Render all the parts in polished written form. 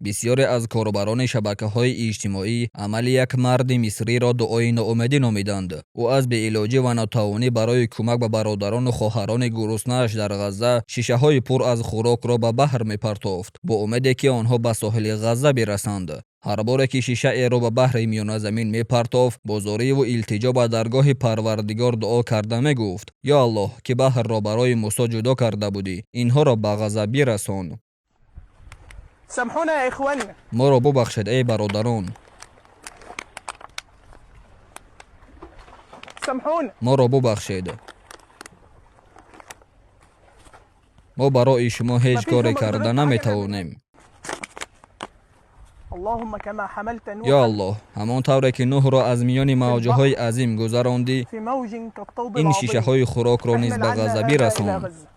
Бисёре аз корбарони шабакаҳои иҷтимоӣ амали як марди мисриро дуои ноумедӣ номиданд. Ӯ аз беилоҷӣ ва нотавонӣ барои кӯмак ба бародарону хоҳарони гуруснааш дар Ғазза шишаҳои пур аз хӯрокро ба баҳр мепартофт, бо умеде ки онҳо ба соҳили Ғазза бирасанд. Ҳар боре ки шишаеро ба баҳри Миёназамин мепартофт, бо зориву илтиҷо ба даргоҳи Парвардигор дуо карда мегуфт: «Ё Аллоҳ, ки баҳрро барои Мусо ҷудо карда будӣ, инҳоро ба Ғазза бирасон.» سامحونا يا إخواننا. Моро бубахшед, эй бародарон. سامحونا. Моро бубахшед. Мо барои шумо ҳеҷ коре карда наметавонем. اللهم كما حملت Ё نوحا Аллоҳ, ҳамон тавре ки Нуҳро аз миёни мавҷҳои азим гузарондӣ, في موج كالطود ин العظيم шишаҳои хӯрокро низ احمل ба عنا Ғазза هذا إلى бирасон. غزة.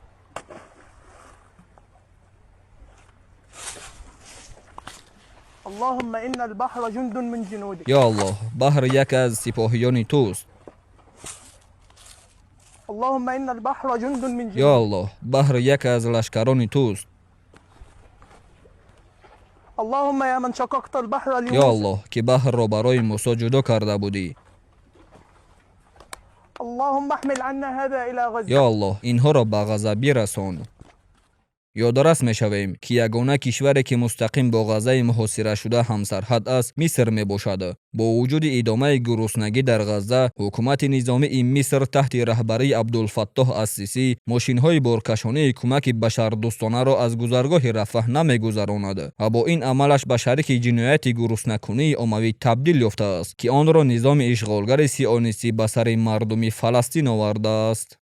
اللهم إن البحر جند من جنودك. Ё Аллоҳ, баҳр як аз сипоҳиёни туст. اللهم إن البحر جند من Ё جنودك. Аллоҳ, баҳр як аз лашкарони туст. اللهم يا من شققت البحر Ё لموسى. Аллоҳ, ки баҳрро барои Мусо ҷудо карда будӣ. اللهم احمل عنا هذا إلى غزة. Ё Аллоҳ, инҳоро ба Ғазза бирасон. Ёдрас мешавем, ки ягона кишваре, ки мустақим бо Ғаззаи муҳосирашуда ҳамсарҳад аст, Миср мебошад. Бо вуҷуди идомаи гуруснагӣ дар Ғазза, ҳукумати низомии Миср таҳти раҳбарии Абдулфаттоҳ Ассисӣ мошинҳои боркашонии кӯмаки башардӯстонаро аз гузаргоҳи Рафаҳ намегузаронад ва бо ин амалаш ба шарики ҷинояти гуруснакунии оммавӣ табдил ёфтааст, ки онро низоми ишғолгари сионистӣ ба сари мардуми Фаластин овардааст.